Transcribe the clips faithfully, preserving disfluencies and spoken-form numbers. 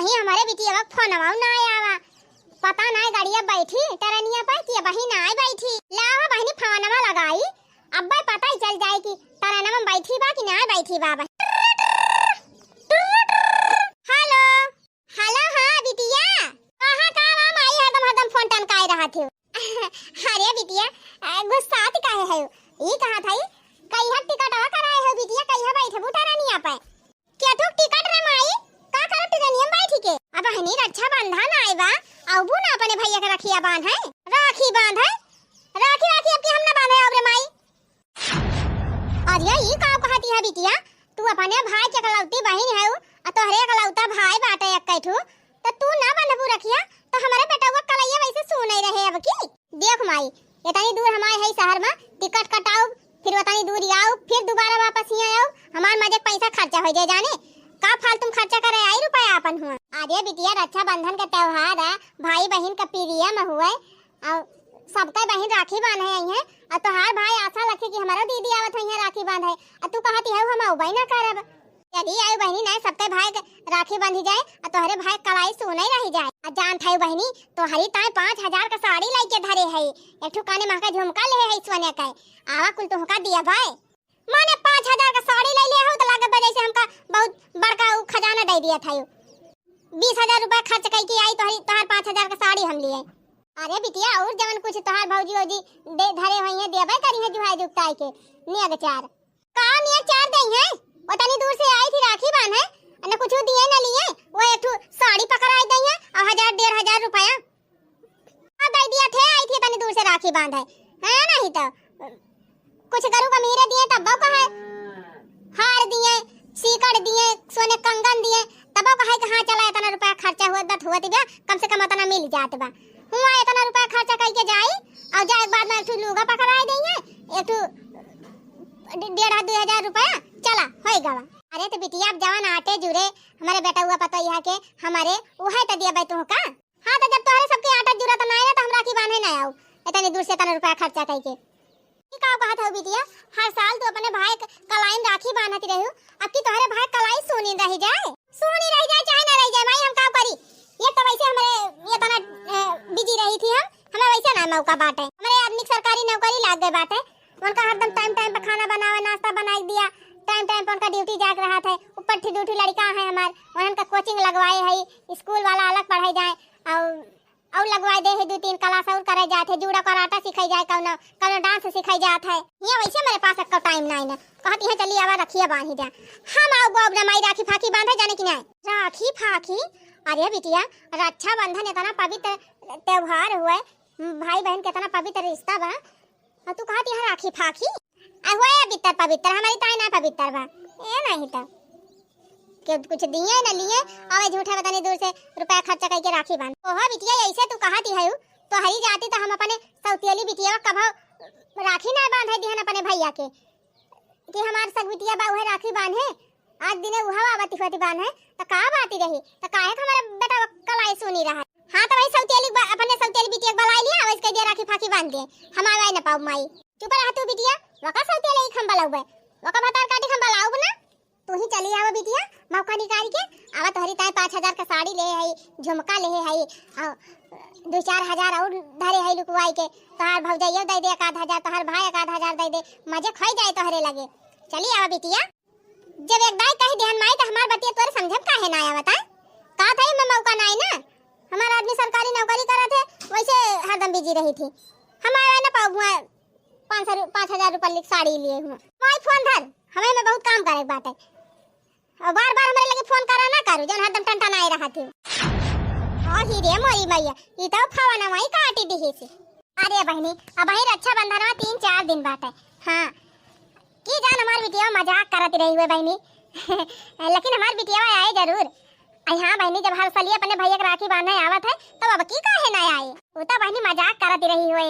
ही हमरे बिटिया का फोनवा ना आवा, पता ना गड़िया बैठी टरनिया पे कि अबही ना आई बैठी। लावा बहिनी फोनवा लगाई, अब्बे पता ही चल जाए कि टरनिया में बैठी बा कि ना बैठी बा। हेलो, हेलो, हाँ बिटिया, कहाँ का बा माई, हरदम हरदम फोन टनकाए रहत हो। अरे बिटिया, अ, गुस्सात काहे है? ई कहा था, कहिया टिकटवा कराए हो बिटिया, कहिया बैठबू टरनिया पे? केथुक टिकट रे माई, का करब टरनिया में बैठी के? अबहिनी रक्षाबंधन आए बा, अउबू ना अपने भैया के रखिया बांधे, राखी बांधे, राखी, राखी अब की हम ना बांधे अब रे माई। अरे ई का कहती है बिटिया, तू अपने भाई के एकलौती बहिन है, आ तोहरे एकलौता भाई बाटे एक ठू, त तू ना बंधबू रखिया, त हमरे बेटवा कलैया वैसे सुनई रहे अब की। देख माई, इतनी दूर हम आए है शहर में, टिकट कटाउब, फिर उतनी दूर आउब, फिर दोबारा वापस हियाँ आउब, हमार मजे के पैसा खर्चा हो जाए जाने, का फालतू में खर्चा करे आई रुपया आपन हुआ। अरे बिटिया, रक्षाबंधन के त्योहार है, भाई बहिन का प्रिय में हुए, और सबके बहिन राखी बांधे आई है, और तोहार भाई आशा रखे कि हमारा दीदी आवत है यहाँ राखी बांधे, और तू कहती है हम अउबे ना करब। चली आई बहिनी, नहीं सबके भाई के राखी बांधी जाए, और तोहरे भाई कलाई सुनई रही जाए। और जानत है बहिनी, तोहरी ताए पाँच हजार का साड़ी लाइके धरे है, एक ठू काने महका झुमका ले है सोने का, आवा कुल तुहका दिया भाई। माने पाँच हजार का साड़ी ले ले हो तो लागत बा जैसे हमका बहुत बड़का उ खजाना दे दिया था। बीस हजार रुपया खर्च कई के आई तोहरी, तोहार पाँच हजार का साड़ी हम लिए। अरे बिटिया, और जवन कुछ तोहार भौजी वौजी दे धरे होई है, देबे करी है जुहाई जुगताई के नेग चार। का नेग चार दई है? वो तनी दूर से आई थी राखी बांधे, न कुछ दिए न लिए, वो एक ठू साड़ी पकड़ाई दई है और हजार डेढ़ हजार रुपया। हाँ, दे दिया थे, आई थी तनी दूर से राखी बांधे, है नहीं तो कुछ गरु का मीरे दिए तब कहे, हार दिए, सीकड़ दिए, सोने कंगन दिए, तब कहे कि हाँ चला इतना रुपया खर्चा हुआ बा, हुआ बा, कम से कम इतना मिल जात बा। हुआ इतना रुपया खर्चा कई के जाई और जाए के बाद में एक ठू लुगा पकड़ाई दई है, एक ठू डे-, डेढ़ दुई हजार रुपया, चला होई गवा। अरे तो बिटिया, अब जवन आटे जुरे हमारे बेटउआ पतोहिया के हमारे, उहे तो दिया बे तुहका। हाँ, तो जब तोहरे सबके आटा जुरत ना आए ना, तो हम राखी बांधे ना आऊ। इतनी दूर से इतना रुपया खर्चा कई के। ई का कहत हऊ बिटिया, हर साल तू अपने भाई क-, कलाई में राखी बांधत रहू, अब की तोहरे भाई कलाई सूनी रह जाए? सूनी रह जाए चाहे ना रह जाए, माई हम का करी? ये तो वैसे हमरे ये तना, अ, बिजी रही थी हम, हमें वैसे ना मौका बाटे। हमरे आदमी के सरकारी नौकरी लाग गए बाटे, उनका हरदम टाइम टाइम पे खाना बनावे, नाश्ता बनाई दिया, टाइम टाइम पे उनका ड्यूटी जाके रहा थे। ऊपर ठी दू ठी लड़का है हमार, उनका कोचिंग लगवाए है, स्कूल वाला अलग पढ़ाई जाए, और और लगवाए दे है, दू तीन क्लास और करे जात है, जूडो कराटा सिखाई जाए, कौनो कौनो डांस सिखाई जात है। यहाँ वैसे मेरे पास एक्को टाइम नहीं ना, कहती है चली आवा रखिया बांधी दे। हम आओ गो अपना माई राखी फाकी बांधे जाने की नहीं। राखी फाकी? अरे बिटिया, रक्षाबंधन इतना पवित्र त्योहार हुए, भाई बहन के इतना पवित्र रिश्ता बा, और तू कहती है राखी फाकी? आ होए बित्तर पवित्र, हमारी ताई ना पवित्र बा। ए नहीं तो। के कुछ दिए न लिए, आवे झूठे बतानी दूर से रुपया खर्चा करके राखी बांध। ओहो बिटिया, ऐसे तू कहती है, तोहरी जाती तो हम अपने सौतेली बिटिया कभो राखी ना बांधे दिहन अपने भैया के, कि हमार सग बिटिया बा उहे राखी बांधे। आज दिने उहा आवती होती बांधे, तो का बाती रही? तो काहे के हमारा बेटा कलाई सुनी रहा? हाँ, तो वही सौतेली बा-, अपने सौतेली बिटिया के बुलाई लिया, वैसे कह दिया राखी फाकी बांध दे, हम आवे ना पाऊ माई। चुप रह तू बिटिया, वका सौतेली एक हम बलौबे, वका भतार काटी हम बलाउब ना। तू ही चली आवा बिटिया, मौका निकाल के आवा, तोहरी ताए पाँच हजार का साड़ी ले है, झुमका ले है, और दो चार हजार और धरे है लुकवाई के, तोहार भौजाइयो दे दे एक आध हजार, तोहार भाई एक आध हजार दे दे, मजे खोई जाए तोहरे लगे। चली आवा बिटिया। जब एक दाई कह देहन माई, त हमार बतिया तोरे समझे में काहे ना आवत है? का था, मैं मौका नाई ना, हमार आदमी सरकारी नौकरी करत है, वैसे हरदम बिजी रही थी। हम आवे ना पाऊ हुआ पाँच सौ रु-, पाँच हजार रुपया लिख साड़ी लिए हुआ। माई फोन धर, हमें में बहुत काम करे के बाटे। और बार बार हमारे लगे फोन करा ना करू, जौन हरदम टनटनाए रहत है। और ही रे मोरी मैया, ई तो फोनवा ही काटी दिही से। अरे बहिनी, अबही रक्षाबंधन में तीन चार दिन बाटे। हाँ, की जान हमार बिटिया मजाक करत रही हुए बहिनी। लेकिन हमार बिटिया आए जरूर। आई हाँ बहिनी, जब हर साल अपने भैया के राखी बांधे आवत है, तब अब की काहे ना आई? वो तो बहिनी मजाक करत रही हुए।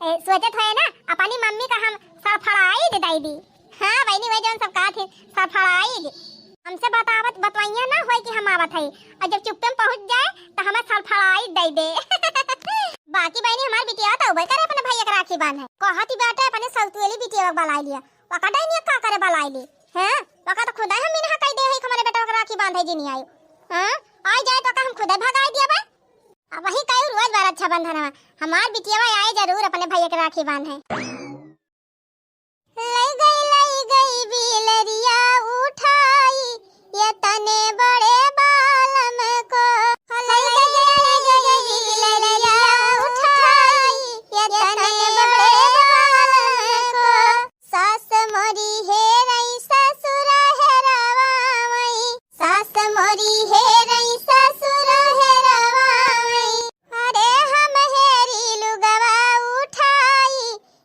ए, सोचत हुए ना, अपनी मम्मी का हम सड़फड़ाई दे दाई दी। हाँ बहिनी, वही जौन सब कहा थे, सड़फड़ाई दे। हमसे बतावत, बतवैया ना होए कि हम आवत है, और जब चुप्पे में पहुँच जाए, तो हमें सड़फड़ाई दे दे। बाकी बहिनी, हमार बिटिया तो उबे करे अपने भैया के राखी बांधे। कहत ही बाटे अपने सौतुएली बिटिया के बलाई लिया। वका डैनिया का करे बलाई ली? हैं? वका तो खुदा हम इनहा कह दे है कि हमारे बेटा के राखी बांधे जी नहीं आई। हाँ? आइ जाए तो का हम खुदे भगाइ दिया बा? अब वही कई रोज बार रक्षाबंधन है, हमार बिटिया आए जरूर अपने भैया के राखी बांधे। लई गई, लई गई बिलरिया उठाई, ये तने बड़े बालम को। लई गई, लई गई बिलरिया उठाई, ये तने बड़े बालम को। सास मोरी हेरई ससुर हेरवावई, सास मोरी हेरई ससुर हेरवावई। अरे हम हेरी लुगवा उठाई,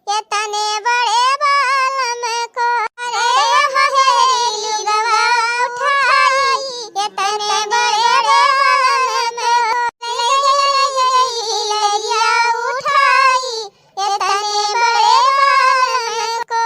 ये तने बड़े बालम को। अरे हम हेरी लुगवा उठाई, ये तने बड़े बालम को। लइया उठाई, ये तने बड़े बालम को।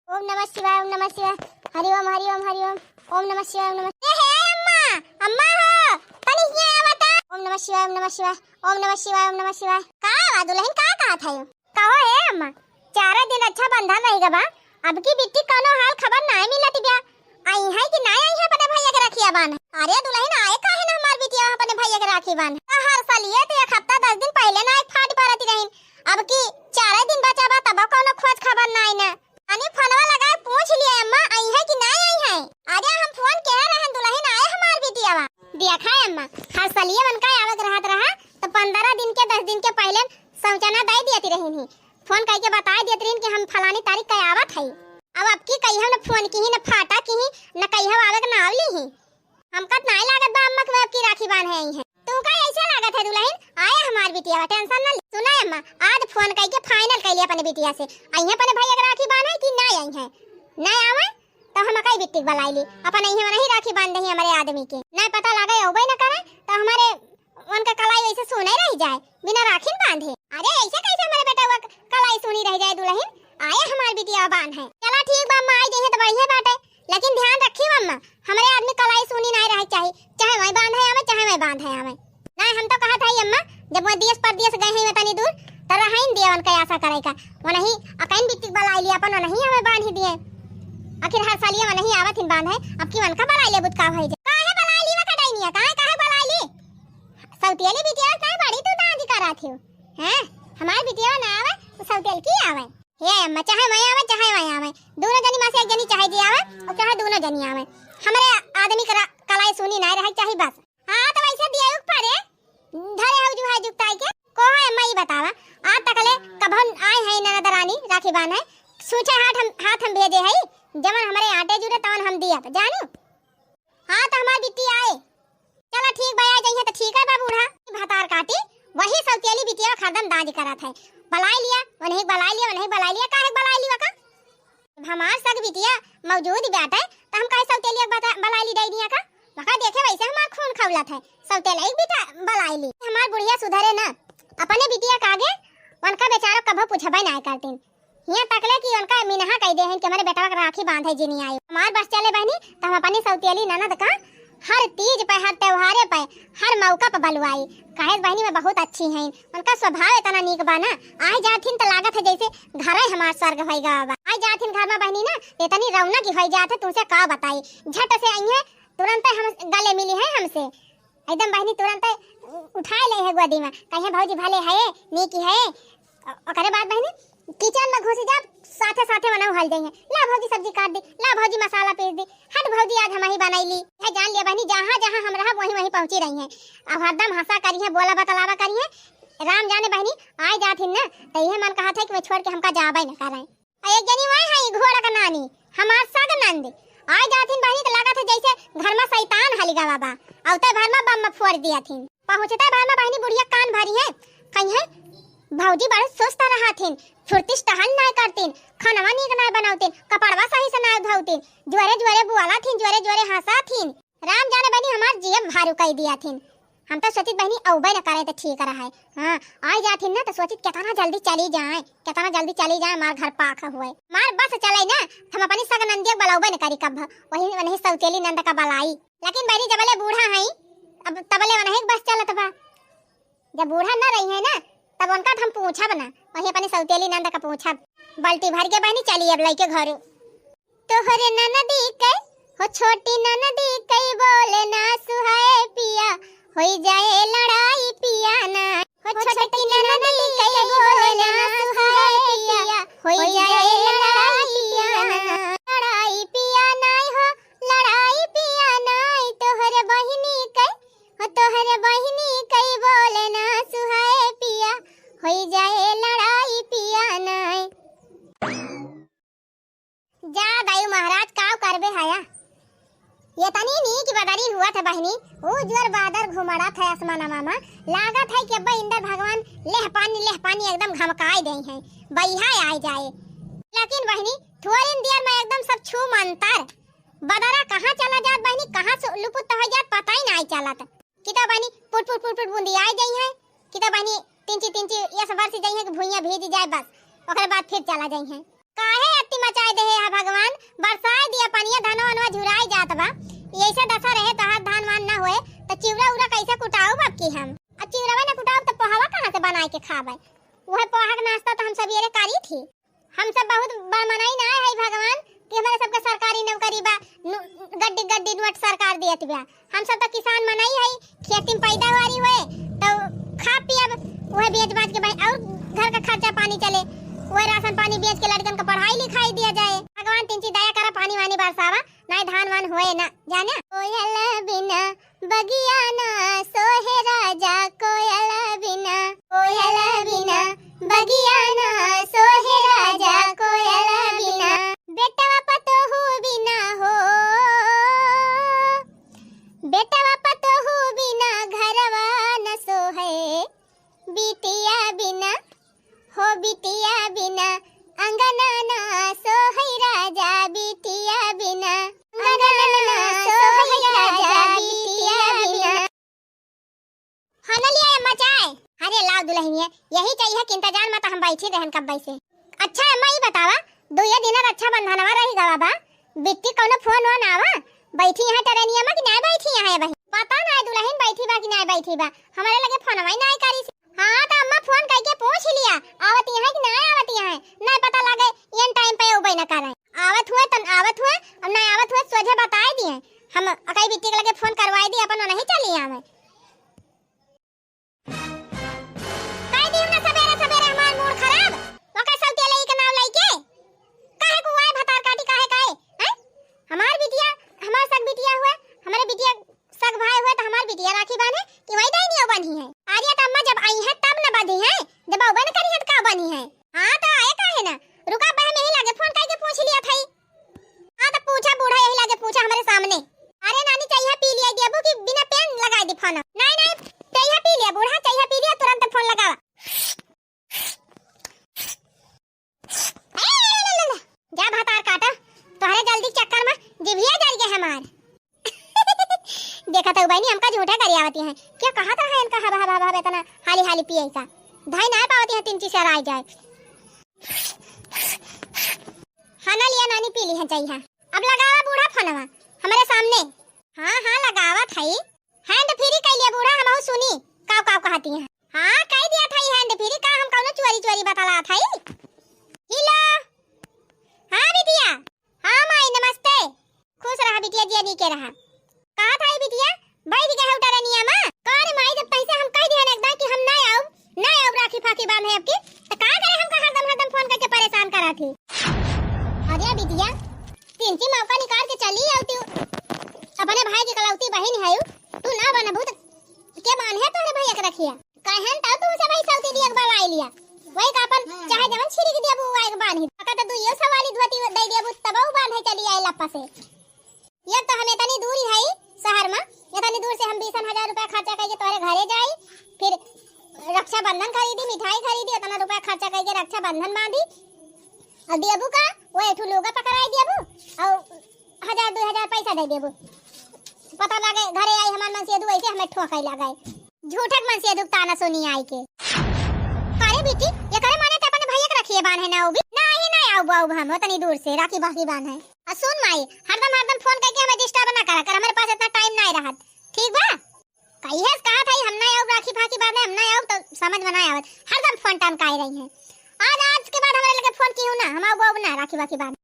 ओम नमः शिवाय, ओम नमः शिवाय। हरि ओम, हरि ओम, हरि ओम। ओम नमः शिवाय, ओम नमः। ए हे अम्मा, अम्मा हो, तनी हियाँ आवा त। ओम नमः शिवाय, ओम नमः शिवाय, ओम नमः शिवाय, ओम नमः शिवाय। का बा दुलहिन, का कहत हयो? कहो हे अम्मा, चार दिन रक्षाबंधन रहि गवा, अब की बिट्टी कौनो हाल खबर नाहीं मिलत बिया। अइहैं कि नाहीं अइहैं अपने भैया के राखी बान्हे? अरे दुलहिन, आए काहे ना हमार बिटिया अपने भैया के राखी बान्हे? त हर साल ये तो एक हफ्ता दस दिन पहिले ना एक फाट पड़त रहिन, अब की चार दिन बचा बा तब कौनो खोज खबर नाहीं ना। अनी फोनवा लगाए पूछ लिए अम्मा, अइहैं कि नाहीं अइहैं? अरे हम फोन किहे रहन दुलहिन, आए हमार बिटियावा। देखा है अम्मा, हर सलिए मन का आवत रहत रहा, तो पन्द्रह दिन के, दस दिन के पहिले सूचना दे दियत रहिन ही। फोन कइके बताए दियत रहिन कि हम फलानी तारीख का आवत हई। अब अब की कहियो न फोन किही, न फाटा किही, न कहियो आवे के नाव लिही। हमका त नाहीं लागत बा अम्मा के अब की राखी बान्हे अइहैं। तू का ऐसे लागत है दुलहिन? आए हमार बिटिया, tension न ले। सुना अम्मा, आज फोन कइके final कइली अपने बिटिया से, अइहैं अपने भैया के राखी बान्हे कि नाहीं अइहैं? नाहीं आवे तो हम कई बिट्टी के बलाई ली, अपन अइहैं वनही राखी बान्ह दही हमरे आदमी के। नाहीं पता लागे, अउबे न करे तो हमरे उनका कलाई वैसे सुने रहि जाए, बिना राखी न बांधे। अरे ऐसे कैसे हमरे बेटवा क-, कलाई सुनी रहि जाए दुलहिन? आए हमार बिटिया बान्हे। चला ठीक बा अम्मा, आई जइहैं तो बढ़िया बाटे, लेकिन ध्यान रखी अम्मा, हमरे आदमी कलाई सुनी नाहीं रहे चाही, चाहे वहीं बांधे आवे, चाहे वहीं बांधे आवे। नाहीं हम तो कहत हई अम्मा, जब वो देश परदेश गए हैं तनी दूर, तो रहइन दिए उनका आशा करे का, वनही अकइन बिट्टी के बलाई लिया अपन, वनही हमें बांध दिए। आखिर हर साल ये वनही आवत हिन बांधे, अब की उनका बलाई ले बुत का भई जा। काहे बलाई ली वका डैनिया, काहे, काहे बलाई ली? सौतेली बिटिया से बड़ी तू दांजी करत हो, हैं? हमार बिटिया ना आवे, तो सौतेल की आवे? हे अम्मा, चाहे वहीं आवे, चाहे वहीं आवे, दोनों जनी में से एक जनी चाहे जे आवे, और चाहे दोनों जनी आवे, हमरे आदमी करा, कलाई सुनी नाहीं रहे चाही बस। हाँ, तो वैसे दिया उक परे, धरे हऊ जुहाई जुगताई के। को है अम्मा, ई बतावा, आज तकले कभन आए हैं ननद रानी राखी बान्हे, सूचे हाथ हम, हाथ हम भेजे हई, जवन हमरे आटे जुरे तवन हम दिया, तो जानू। हाँ, तो हमार बिट्टी आए। चला ठीक बा, आ जइहैं तो ठीक है बा बूढ़ा। भतार काटी, वही सौतेली बिटिया हरदम दांज करत है। बलाई लिया, उन्हें बलाई लिया, उन्हें बलाई लिया, काहे बलाई लिया का? अब हमार सग बिटिया मौजूद बाटे, तो हम काहे सौतेली एक बता, बलाई ली डैनिया का? वका देखे वैसे हमार खून खौलत है, सौतेली एक बिटा बलाई ली। हमार बुढ़िया सुधरे ना, अपने बिटिया का आगे उनका बेचारा कभो पूछबे ना करतीन। हियां तकले कि उनका मिनहा कह दे हैं कि हमरे बेटवा के राखी बांधे जिनी आई। हमार बस चले बहनी, तो हम अपनी सौतेली ननद का हर तीज पे, हर त्योहारे पे, हर मौका पे बलुआई। काहे बहनी में बहुत अच्छी हैं, उनका स्वभाव इतना नीक बा ना। आए जाथिन तो लागत है जैसे घर ही हमार स्वर्ग होई गवा बा। आए जाथिन घर में बहनी ना, तो इतनी रौनक होई जात है, तुमसे का बताई। झट से आई है, तुरंत हम गले मिली है हमसे। एकदम बहनी तुरंत उठाए ले है गोदी में, कहे भौजी भले है, नीकी है। ओ-, ओकरे बाद बहनी किचन में घुसी जा, साथे साथे वनहु हल जाइए, ला भौजी सब्जी काट दी, ला भौजी मसाला पीस दी, हट भौजी आज हमही बनाई ली। है जान लिया बहनी, जहाँ जहाँ हम रहब वहीं वहीं पहुँची रही हैं। अब हरदम हंसा करी है, बोला बतलावा करी है। राम जाने बहनी, आए जाथिन ना, तो यह मन कहत है कि मैं छोड़ के हमका जाबे न करें। आ एक जनी वही है घोड़ा का नानी, हमार सग नंद। आए जाथिन बहनी तो लागत है जैसे घर में शैतान हलि गवा बा। अउते भर में बम फोड़ दियाथिन। पहुँचते भर में बहनी बुढ़िया कान भरी है, कही है भौजी बड़े सुस्त रहाथिन, फुर्तिस टहल नाय करतीन, खानवा नीक नाय बनावतीन, कपड़वा सही से नाय धोवतीन, जोरे जोरे बोलाथिन, जोरे जोरे हंसाथिन। राम जाने बहनी हमार जियब भारू कई दियाथिन। हम तो सोचित बहनी अउबे न करे तो ठीक रहे। हाँ, आए जाथिन ना तो सोचित कितना जल्दी चली जाए, कितना जल्दी चली जाए, हमार घर पाख हुए। हमार बस चले ना, हम अपनी सग नंदिया के बलौबे न करी कब, वही वनही सौतेली नंद का बलाई। लेकिन बहनी जबले बूढ़ा हई, अब तबले वनही के बस चलत बा। जब बूढ़ा न रही है ना, तब उनका तो हम पूछब ना, वही अपनी सौतेली नंद का पूछब। बाल्टी भर के बहनी चली अब लइके घरे। तोहरे ननदी के हो छोटी ननदी कई बोले ना सुहाए पिया, होई जाए लड़ाई पिया ना। हो छोटी ननदी कई बोले ना सुहाए पिया, होई जाए लड़ाई पिया ना। लड़ाई पिया नाई हो, लड़ाई पिया नाई, तोहर बहिनी कई, हो तोहर बहिनी कई बोले ना सुहाए पिया, होई जाए लड़ाई पिया नाई। जा दाई महाराज, काव करबे हया। ये तनी नीक बदरी हुआ था बहिनी, उज्जर बादर घुमड़त है आसमानमा मा। लागत है कि अब्बे इंद्र भगवान लेह पानी, लेह पानी एकदम घमकाई देई हैं, बइहा आई जाए। लेकिन बहिनी, थोड़िन देर मा एकदम सब छू मंतर, बदरा कहाँ चला जात बहिनी, कहाँ से लुपुत हो जात, पता ही नाई चलत। किता बहिनी पुट पुट पुट पुट बूंदी आई जाई हैं, किता बहिनी तिंची तिंची यस बरसी जाई हैं कि भुइयां भीज जाए बस, ओकरे बाद फिर चला जाई हैं। काहे अति मचाए देहे है भगवान, बरसाए दिया पनिया, धनवा वनवा झुराए जात बा। ऐसे दशा रहे तहार धान वान ना होए त चिउरा उरा कैसे कुटाऊ बाप की हम? अब चिउरवा ना कुटाऊ त पोहवा कहाँ से बनाए के खाबे? वह पोहा के नाश्ता त हम सबेरे करी थी। हम सब बहुत बड़ मनई ना है भगवान कि हमारे सबके सरकारी नौकरी बा, नु-, गड्डी गड्डी नोट सरकार दियत बा। हम सब तो किसान मनई है, खेती में पैदावारी होए तो खा पियब, वह बेच बाच के भाई और घर का खर्चा पानी चले, वह राशन पानी बेच के लड़कन का पढ़ाई लिखाई दिया जाए। भगवान तिंची दया करा, पानी वानी बरसावा, नाई धान वान होए ना जाने। कोयल बिना बगिया ना सोहे राजा, कोयल बिना, कोयल बिना बगिया ना सोहे राजा, कोयल बिना। बेटवा पतोहू बिना हो, बेटवा पतोहू बिना घरवा न सोहे, बिटिया बिना हो बिटिया बिना, अंगना ना सोहई राजा बिटिया बिना, अंगना ना सोहई राजा बिटिया बिना। हाँ न लिया अम्मा चाय। अरे लाओ दुल्हनिया, यही चाहिए कि इंतजार में तो हम बैठी रहन कब से। अच्छा अम्मा, ई बतावा, दुइये दिन रक्षाबंधनवा रही गवा बा, बिट्टी कौनो फोन वोन आवा? बैठी यहाँ टरेनिया में कि ना बैठी यहाँ है बहिन? पता ना दुल्हन बैठी बा कि ना बैठी बा, हमारे लगे फोनवा ही ना करी। हाँ, तो अम्मा फोन करके पूछ लिया, आवत यहाँ कि ना आवत यहाँ है, ना पता लगे एन टाइम पे उबे न करे। आवत हुए तन आवत हुए, अब ना आवत हुए सोझे बताए दिए। हम अकई बिट्टी के लगे फोन करवाए दी, अपन नहीं चली आवे। कह दी ना सबेरे सबेरे हमार मूड खराब, ओकर सब तेल के नाम लेके। काहे को आए भतार काटी, काहे, काहे? हैं? हमार बिटिया, हमार सग बिटिया हुए, हमारे बिटिया सग भाई हुए तो हमार बिटिया राखी बांधे कि वही डाइनियो बनी है? अरे तो अम्मा जब आई है तब न बंधी है, जब अबे न करी है तो का बनी है? हाँ तो आए काहे ना? रुका बहन यही लगे फोन करके पूछ लिया था। हाँ तो पूछा बूढ़ा यही लगे पूछा हमारे सामने। अरे नानी चाहिए पी लिया देबू कि बिना पेन लगा दी फोन? नहीं नहीं चाहिए पी लिया बूढ़ा चाहिए पी लिया तुरंत फोन लगावा। जा भातार काटा, तोहरे जल्दी चक्कर में जिभिया जल गए हमार। देखा तो बहनी हमका झूठे करी आवती हैं। क्या कहा था है इनका हवा हवा हवा इतना हाली हाली पिए का? धाई ना पावती है तीन चीज से राय जाए। हाँ ना लिया नानी पी ली है चाहिए। अब लगावा बूढ़ा फोनवा हमारे सामने। हाँ हाँ लगावा थाई। हैंड फ्री कह लिया बूढ़ा हमहू सुनी। काव काव कहती हैं। हाँ, कह दिया था, ई हैंड फ्री का हम कौनो चोरी चोरी बतला था ई? हेलो। हाँ बिटिया। हाँ माई, नमस्ते। खुश रहा बिटिया, जिया नीके रहा। कहा था ई बिटिया, बैठ गए हो टरनिया में? का रे माई, जब तैसे हम कह दिया ना एकदम कि हम ना आउब, ना आउब राखी फाकी बांधे अब की, तो का करे हमका हरदम हरदम फोन करके परेशान करा थी? अरे बिटिया, तिनची मौका निकाल के चली आउती, अपने भाई की कलौती बहिन है, तू ना बनबू तो के बांधे तोहरे भैया के रखिया? कहन तब तू से भाई सौती दिया के बलाई लिया। वही का अपन हाँ। चाहे जवन छिड़क दिया वो आए के बांधी। अका तो दुइयो सवाली धोती दे दिया वो तब वो बांधे चली आए लप्पा से। ये तो हम इतनी दूर ही है शहर में, इतनी दूर से हम बीस हजार रुपया खर्चा करके तोरे घरे जाई, फिर रक्षाबंधन खरीदी, मिठाई खरीदी, इतना रुपया खर्चा करके रक्षाबंधन बांधी। और देबू का वो एठू लोगा पकड़ाई देबू और हजार दो हजार पैसा दे देबू। पता लगे घरे आई हमार मनसेधू ऐसे हमें ठोके लगे। झूठक मनसेधू ताना सुनी आई के। अरे बेटी, ये करे माने ते अपने भैया के रखिए बांधे ना उबी। ना आई ना आऊ बाऊ हम तनी दूर से राखी बाकी बांधे। आ सुन माई, हरदम हरदम फोन करके हमें डिस्टर्ब ना करा कर, हमारे पास इतना टाइम ना रहत। ठीक बा? कहिए से कहा था हम ना आऊ राखी फाकी बांधे, हम ना आऊ तो समझ में ना आवत। हरदम फोन टान काई रही है। आज, आज के बाद हमारे लगे फोन की हूँ ना, हम आऊ बाऊ ना राखी बाकी बांधे।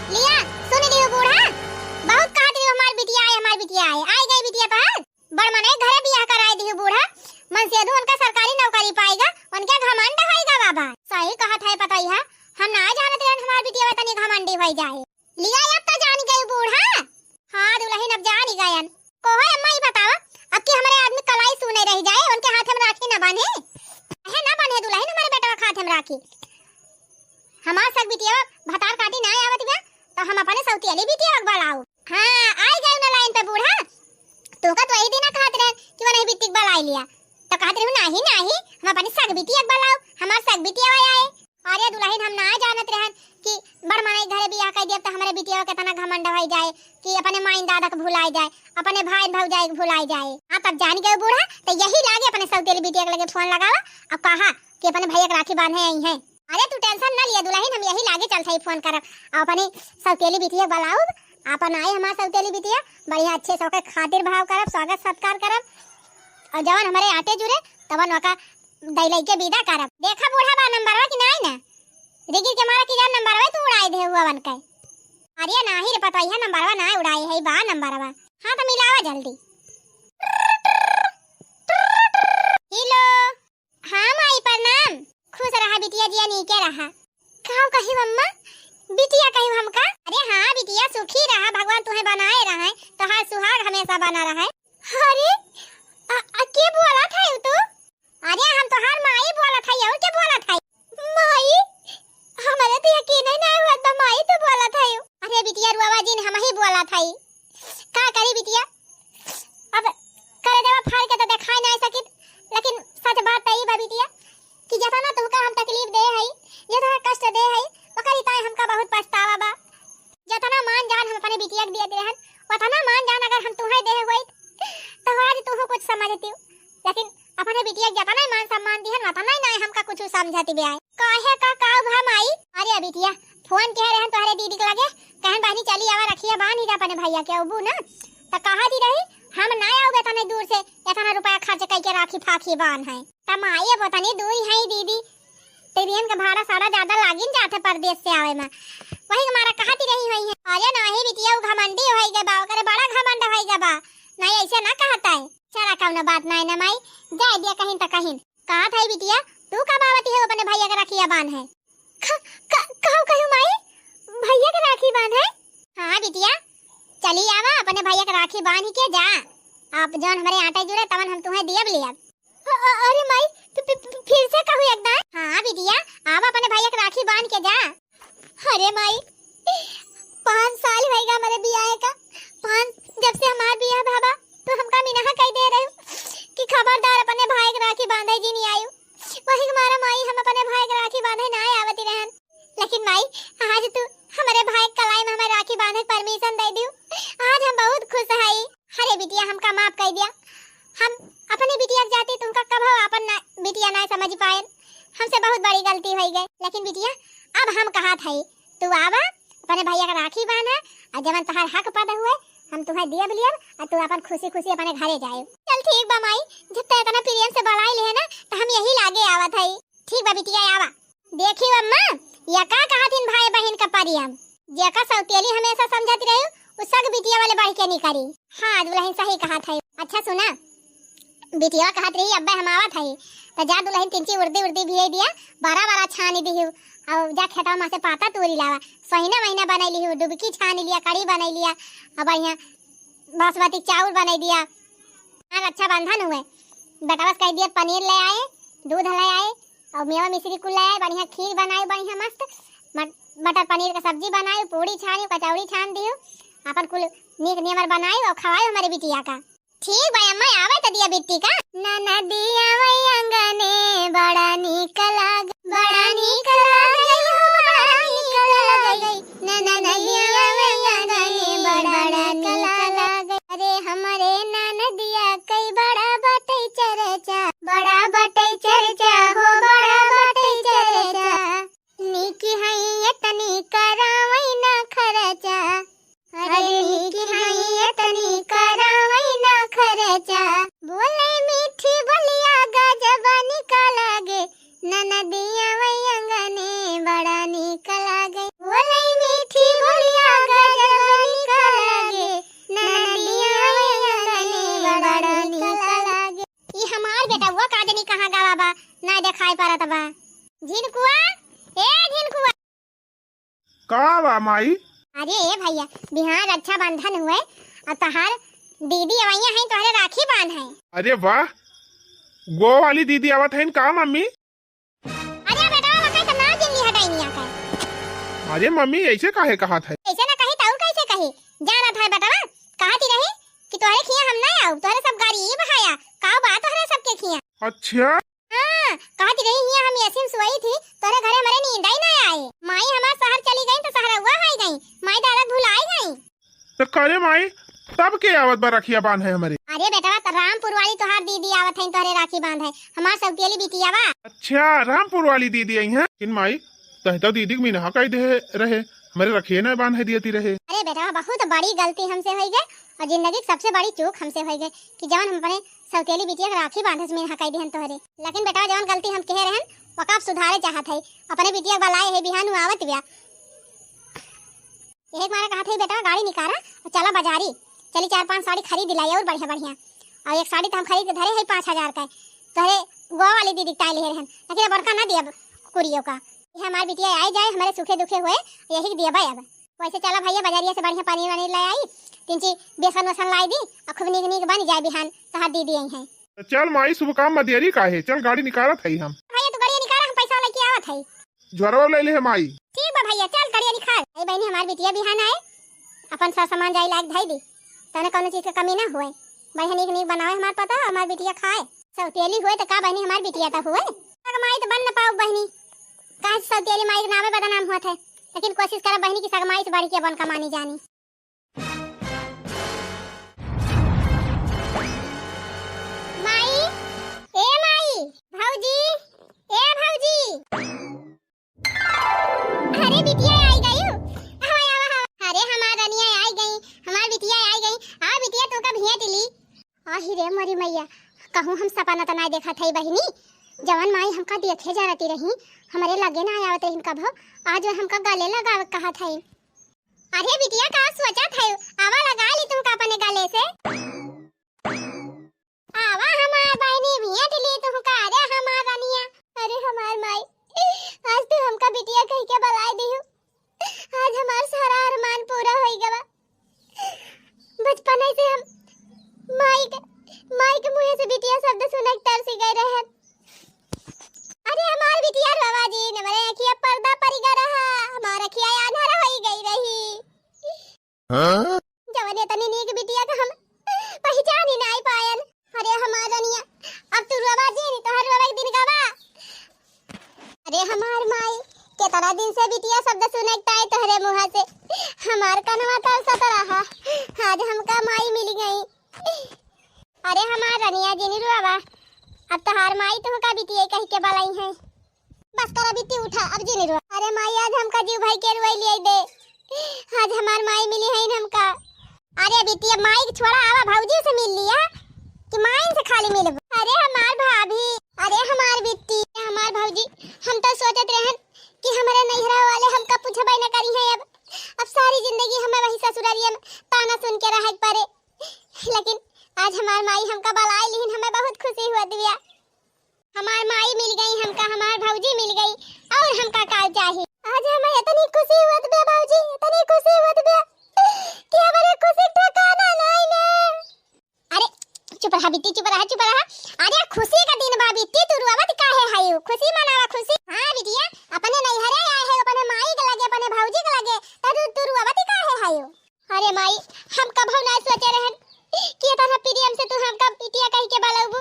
लिया, सुन लियो बूढ़ा, बहुत कहत रही हमार बिटिया आए, हमार बिटिया आए, आई गई बिटिया तोहार। बड़ मनई घरे बियाह कराए दिहु बूढ़ा, मन से अदू उनका सरकारी नौकरी पाएगा, उनके घमंड होएगा बाबा। सही कहत है पतोहिया, हम ना जानत रहन हमार बिटिया तनी घमंडी होई जाए। लिया अब तो जान गई बूढ़ा। हाँ दुलहिन अब जान ही गयन। कोहो अम्मा ई बतावा, अब की हमरे आदमी कलाई सुने रह जाए, उनके हाथ में राखी न बांधे। है ना बांधे दुलहिन हमरे बेटवा के हाथ में राखी। हमार सग बिटिया भतार काटी ना आवत बा, तो हम अपने सौतियली बिटिया के बुलाऊ। हाँ, आई गई ना लाइन पे बूढ़ा। तू का तो यही दिन कहत रहे कि वो नहीं बिटिक बलाई लिया, तो कहत रहू नाही नाही, हम अपनी सग बिटिया के बलाऊ, हमार सग बिटिया आए। अरे दुलहिन हम ना जानत रहन कि बड़ मनई घरे बियाह कर दिया तो हमरे बिटिया के इतना घमंड हो जाए कि अपने माइन दादा के भुलाए जाए, अपने भाई भौजाई के भुलाए जाए। हाँ तब जान गए बूढ़ा, तो यही लागे अपने सौतेली बिटिया के लगे फोन लगावा और कहा कि अपने भैया के राखी बांधे आई हैं। अरे तू टेंशन ना लिया दुलहिन, हम यही लागे चलत हई फोन करब। अब अपनी सौतेली बिटिया बुलाउब, अपन आई हमार सौतेली बिटिया, बढ़िया अच्छे से ओके खातिर भाव करब, स्वागत सत्कार करब, और जवन हमरे आटे जुरे तवन ओका दै लइके विदा करब। देखा बूढ़ा बा नंबरवा कि नाई ना, रिगिर के मारा कि जान नंबरवा तू उड़ाई दे हुआ बन के। अरे नाही रे पतोहिया नंबरवा ना उड़ाई है, बा नंबरवा। हाँ तो मिलावा जल्दी। हेलो। हाँ माई प्रणाम। खुश रहा बिटिया जिया नीके रहा। काऊ कही अम्मा? बिटिया कही हमका? अरे हाँ बिटिया सुखी रहा, भगवान तुहे बनाए रहे, तोहार सुहाग हमेशा बना रहे। अरे आ, आ, के बोलत है तू? अरे हम तोहार माई बोलत है, और के बोलत है? माई, हमरे तो यकीन ही नहीं होत बा माई तू बोलत है। अरे बिटिया रुआवा जिन, हम ही बोलत है। का करी बिटिया, अब करे देवा फाड़ के तो देखाई नहीं सकित, लेकिन सच बात तो ई बा बिटिया कि जितना तुमका हम तकलीफ दे हई, जितना कष्ट दे हई, ओकरी ताई हमका बहुत पछतावा बा। जितना मान जान हम अपने बिटिया के दिए रहन, उतना मान जान अगर हम तुहे दे होइत, तो आज तुहू कुछ समझती। लेकिन अपने बिटिया के जितना ही मान सम्मान दिहन, उतना ही नहीं हमका कुछ समझती बे आए। काहे का, का भा माई? अरे बिटिया, फोन किहे रहन तोहरे दीदी के लगे, कहन बहनी चली आवा रखिया बांध ही जा अपने भैया के अबू ना, तो कहा दी रही हम ना आउबे तने दूर से इतना रुपया खर्च कइके राखी फाखी बांध है। त माई अब तनी दूर है दीदी, तेरियन के भाड़ा साड़ा ज्यादा लागिन जात है परदेस से आवे में, वही के मारा कहती रही हुई है। अरे नाही बिटिया, उ घमंडी होई गए बा, ओकरे बड़ा घमंड होई गए बा, नहीं ऐसे ना कहता है। चला कौनो बात नहीं ना माई, जाए दिया कहीं त कहीं। कहत है बिटिया, तू कब आवती है अपने भैया के रखिया बांध है? ख-, ख-, कहू कहू माई, भैया के राखी बांध है? हाँ बिटिया, चली आवा अपने भैया के राखी बांध के जा। आप जौन हमरे आटे जुरे तवन हम तुम्हें दियब लियब। अ-, अ-, अरे माई, फि-, फि-, फि-, फिर से कहू एक दाई। हाँ बिटिया, आवा अपने भैया के राखी बांध के जा। अरे माई, पाँच साल भइगा हमरे बियाहे का। पाँच, जब से हमार बियाह भवा, तो हमका मिनहा कई दे रहे कि खबरदार अपने भाई के राखी बांधे जी नहीं आयु। वही के मारा माई हम अपने भाई के राखी बांधे ना आवती रहन। लेकिन माई, आज तू हमरे भाई के कलाई में हमें राखी बांधे के परमिशन दे दियो। आज हम बहुत खुश हई। अरे बिटिया, हमका माफ कर दिया। हम अपने बिटिया के जाती तुमका कभो अपन ना, बिटिया ना समझ पाए। हमसे बहुत बड़ी गलती हो गई। लेकिन बिटिया, अब हम कहत हई, तू आवा, अपने भैया का राखी बांधा, और जवन तोहार हक पद हुए, हम तुम्हें दियब लियब, और तू अपन खुशी खुशी अपने घरे जाए। चल ठीक बा माई, जब तू इतना प्रेम से बुलाई ले है ना, तो हम यही लागे आवत हई। ठीक बा बिटिया, आवा। देखी अम्मा, या का कहत हिन भाई बहिन का परियम, जेका सौतेली हमेशा समझत रही, उ सग बिटिया वाले बढ़ के नहीं करी। हाँ, दुलहिन सही कहत है। अच्छा सुना, बिटिया कहत रही, "अब्बे हम आवत हई, तो जा दुलहिन तिनची उर्दी उर्दी भिजई दिया, बड़ा बड़ा छानी दिहु, और जा खेतवा में से पाता तोरी लावा, सहिना महीना बनाई लिहु, डुबकी छानी लिया, कढ़ी बनाई लिया, और बढ़िया बासमती चाउर बनाई दिया।" हाँ, रक्षाबंधन हुए, बेटवा से कह दिया पनीर ले आए, दूध ले आए, और मेवा मिश्री कुल ले आए, बढ़िया खीर बनाए, बढ़िया मस्त मट-, मटर पनीर का सब्जी बनाए, पूड़ी छानी, कचौड़ी छान दियो, अपन कुल नीक नियमर बनाए और खवाए हमारे बिटिया का। ठीक बा अम्मा, आवे त दिया बिट्टी का। ननदिया वै अंगने बड़ा नीक लाग, बड़ा नीक लागे हो, बड़ा नीक लागे। ननदिया वै अंगने बड़ा नीक लागे। अरे हमरे ननदिया कई बड़ा बटई चर्चा, बड़ा बटई चर्चा हो, बड़ा बटई चर्चा। नीकी हई एतनी करावई ना खर्चा। अरे नीकी हई एतनी करावई ना खर्चा। बोले मीठी बोलिया गजब निकाला, ना देखाई परत बा। झिनकुआ, ए झिनकुआ। का बा माई? अरे ए भैया, बिहान रक्षाबंधन हुए, अब तहार दीदी अवैया हैं, तोहरे राखी बांध है। अरे वाह, गो वाली दीदी आवत हैं का मम्मी? अरे बेटवा, मकई तो ना जिन लिहा डैनिया के। अरे मम्मी, ऐसे काहे कहत है? ऐसे ना कही तो कैसे कही? जानत है बेटवा, कहती रही कि तोहरे खिया हम ना आऊ, तोहरे सब गरीब हया, का बा तोहरे सबके खिया? अच्छा। हाँ, कहती रही हिया हम एसी में सोई थी, तोहरे घरे हमरे नींद ही ना आए। माई हमार शहर चली गई तो शहरवा होई गई, माई दादा भुलाई गई। तो करे माई, तब के आवत बा रखिया बांधे हमरे? अरे बेटवा, त रामपुर वाली तोहार दीदी आवत है तोहरे राखी बांधे, हमार सौतेली बिटिया बा। अच्छा, रामपुर वाली दीदी आई हैं। लेकिन माई, तहे तो दीदी के मिनहा कह दे रहे, हमरे रखिए ना बांधे दियती रहे। अरे बेटवा, बहुत बड़ी गलती हमसे होई गए और जिंदगी की सबसे बड़ी चूक हमसे होई गए कि जवन हम अपने सौतेली बिटिया के राखी बांधे से मिनहा कह दिहन तोहरे। लेकिन बेटवा, जवन गलती हम कहे रहन, ओका अब सुधारे चाहत है। अपने बिटिया के बलाए है, बिहान उ आवत बिया। यही मारे कहत है बेटवा, गाड़ी निकारा और चला बाजारी, चली चार पांच साड़ी खरीद लाई और बढ़िया बढ़िया। और एक साड़ी तो हम खरीद के धरे है पाँच हजार का, तोहरे गोवा वाली दीदी के ताई लिहे रहन, लेकिन अब उनका ना दिया कुरियों का। ये हमार बिटिया आई जाए, हमारे सुखे दुखे हुए, यही के दिया भाई। अब वैसे चला भैया, बाजारिया से बढ़िया पनीर वनीर ले आई, तीन चीज बेसन वसन लाई दी और खूब नीक नीक बन जाए, बिहान तोहार दीदी आई हैं। तो चल माई, शुभ काम में देरी काहे, चल गाड़ी निकालत है हम। भैया तू गाड़ी निकाला, हम पैसा लेके आवत है। झोरवा ले ले है माई। ठीक बा भैया, चल गाड़ी निकाल। ए बहनी, हमार बिटिया बिहान आए, अपन सब सामान जाई लाग धई दी, तने कौनो चीज के कमी ना हुए। बढ़िया नीक नीक बनावे हमार पता, हमार बिटिया खाए। सौतेली हुए तो का बहनी, हमार बिटिया तो हुए। सगमाई तो बन न पाओ बहनी, काहे से सौतेली माई के नामे बदनाम हुआ थे, लेकिन कोशिश करब बहनी कि सगमाई से बढ़ के बन का मानी जानी। माई, ए माई, भौजी, ए भौजी। अरे बिटिया आई गई। आवा, आवा, आवा। अरे हमार रनिया आई गई, हमार बिटिया आई गई। आ बिटिया, तू का भेंट ली। आही रे मोरी मैया, कहूँ हम सपना त नाय देखत हई बहिनी। जवन माई हमका देखे जानती रही, हमरे लगे ना आवत रही कभो, आज वो हमका गले लगावे कहत हई। अरे बिटिया, का सोचत हई? आवा, लगा ली तुमका अपने गले से। आवा हमार बहिनी, भेंट ली तुमका। अरे हमार रनिया, अरे हमार माई, आज तू हमका बिटिया कह के बुलाए दिहू। आज हमार सारा अरमान पूरा होई गवा। बचपन से हम माई के, माई के मुँहे से बिटिया शब्द सुने के तरसी गए रहे। अरे हमार बिटिया रोवा जिन, हमरे अखिया पर्दा पड़ गया रहा, हमार अखिया आन्हर होई गई रही। हाँ? जवन इतनी नीक बिटिया के हम पहचान ही नाई पायन। अरे हमार रनिया, अब तू रोवा जिन, तोहर रोवे के दिन गवा। अरे हमार माई, केतना दिन से बिटिया शब्द सुने के ताई तोहरे मुँह से, हमार कनवा तरसत रहा, आज हमका माई मिल गई। अरे हमार रनिया जिन रोवा, अब तोहार माई तुमका बिटिया कह के बुलाई है। बस करा बिट्टी, उठा, अब जिन रोवा। अरे माई, आज हमका जीव भाई के रुआई ले दे। आज हमार माई मिली है हमका। अरे बिट्टी, अब माई के छोड़ा, आवा भौजी से मिल लिया कि माई से खाली मिलब। अरे हमार भाभी, अरे हमार बिट्टी, हमार भौजी, हम तो सोचत रहन कि हमारे नैहरा वाले हमका पूछबे न करी है। अब, अब सारी जिंदगी हमें वही ससुरारिया में ताना सुन के रहे के पड़े, लेकिन आज हमार माई हमका बुलाए लिहिन, हमें बहुत खुशी हुआ दिव्या। हमार माई मिल गई हमका, हमार भौजी मिल गई, और हमका का चाही? आज हमें इतनी खुशी होत बे भौजी, इतनी खुशी होत बे कि हमारे खुशी ठिकाना नहीं ने। अरे चुप रहा बिट्टी, चुप रहा, चुप रहा। अरे खुशी का दिन बा बिट्टी, तू रुआवत काहे हयू? खुशी मनावा, खुशी। हाँ बिटिया, अपने नैहरे आए है, अपने माई के लगे, अपने भौजी के लगे, तो तू, तू रुआवत काहे हयू? अरे माई, हम कभो ना सोचे रहन कि इतना प्रेम से तू हमका बिटिया कह के बुलाबू,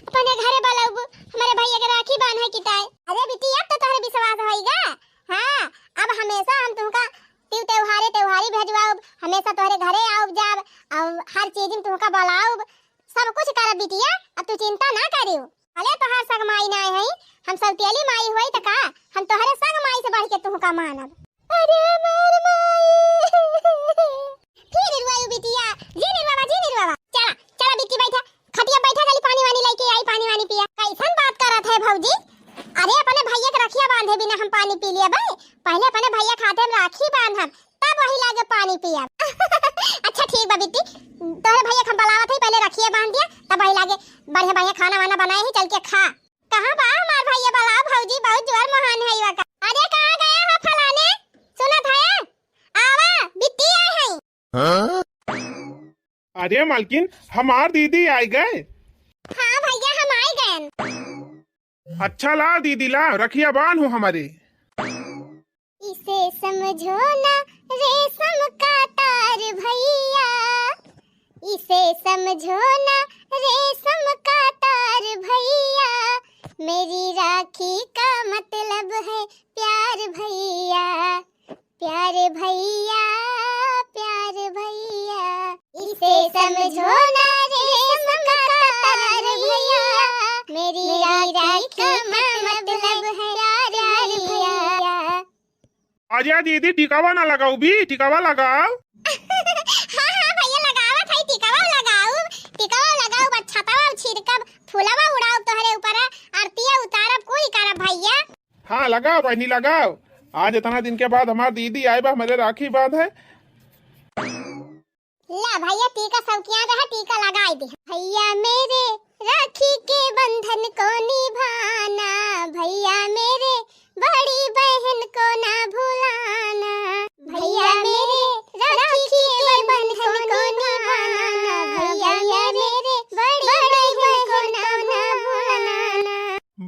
अपने घरे बुलाबू, हमारे भैया के राखी बांधे की ताई। अरे बिटिया, अब तो तोहरे विश्वास होइगा। हाँ, अब हमेशा हम तुमका त्योहारे त्योहारी भेजवाउब, हमेशा तोहरे घरे आउब जाब, और हर चीज में तुमका बुलाउब, सब कुछ करब बिटिया, अब तू चिंता ना करियो। भले तोहार सगमाई ना है, हम सौतेली माई होई त का, हम तोहरे सगमाई से बढ़ के तुहका मानब। अरे हमार माई। फिर रुआयु बिटिया, जी निरुआवा, जी निरुआवा। चला, चला बिट्टी बैठा, खटिया बैठा, चली पानी वानी लेके आई, पानी वानी पिया। कैसन बात करत है भौजी? अरे अपने भैया के रखिया बांधे बिना हम पानी पी लिया बे? पहले अपने भैया खाते हम राखी बांधब, तब वही लागे पानी पियब। अच्छा ठीक बा बिट्टी, तोहरे भैया के हम बुलावत हई, पहले रखिए बांध दिया, तब वही लागे बढ़िया बढ़िया खाना वाना बनाए ही, चल के खा। कहाँ बा हमार अरे मालकिन, हमार दीदी आइ गए। हाँ भइया, हम आइ गएन। अच्छा ला दीदी ला, रखिया बान्हो हमरे। इसे समझो ना रेशम का तार भइया, इसे समझो ना रेशम का तार भइया, मेरी राखी का मतलब है प्यार भइया, प्यार भइया, प्यार भइया। इसे समझो ना रेशम का तार भइया, मेरी राखी का मतलब है प्यार भइया। अरे दीदी, टिकावा ना लगाऊ बी, टिकावा लगाऊ। हाँ, हाँ भइया, लगावत है, टिकावा लगाऊ, टिकावा लगाऊ, बस छतावा छिड़कब, फुलवा उड़ाऊ तोहरे ऊपर, आरतिया उतारब, कुल करब भइया। हाँ, लगाओ बहिनी, लगाओ। आज इतना दिन के बाद हमार दीदी आए बा, हमरे राखी बांध है। ला भइया, टीका शौकिया रहा, टीका लगाई दे। भइया मेरे, राखी के बंधन को निभाना, भइया मेरे, बड़ी बहन को ना भुलाना। भइया मेरे, राखी के बंधन को निभाना, भइया मेरे, बड़ी बहन को ना भुलाना।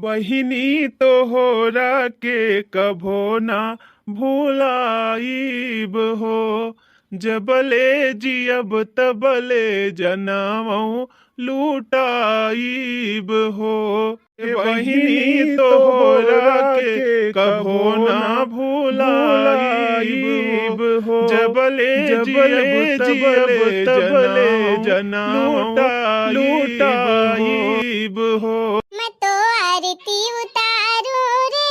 बहिनी तोहरा के कभो ना भुलाइब हो, जबले जियब तबले जनमौ लुटाइब हो। ए बहिनी तोहरा के कभो ना भुलाइब हो, जबले जियब तबले जनमौ लुटाइब हो। मैं तो आरती उतारूं रे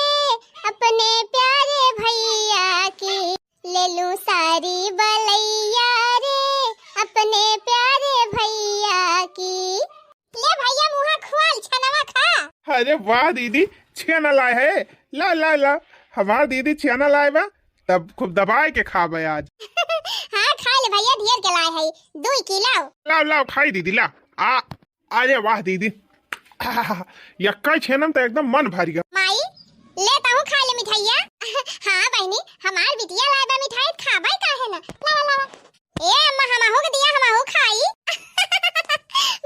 अपने प्यारे भइया की, ले लूं सारी बलैया रे अपने प्यारे भइया की। ले भइया, मुँहा खोल, छेनवा खा। अरे वाह दीदी, छेना लाए है, ला ला ला, हमार दीदी छेना लाए बा, तब खूब दबाए के खाबे आज। हाँ, खा ले भइया, ढेर के लाए है, दुई किलो। लाओ लाओ, खाई दीदी, ला। आ, अरे वाह दीदी, आहा, यक्का छेनम त एकदम मन भर गया। माई, ले तहूँ खा ले मिठाइया। हाँ बहिनी, हमार बिटिया लाए बा मिठाई, खाबे काहे ना? लावा, लावा। ए अम्मा, हमहू के दिया, हमहू खाई।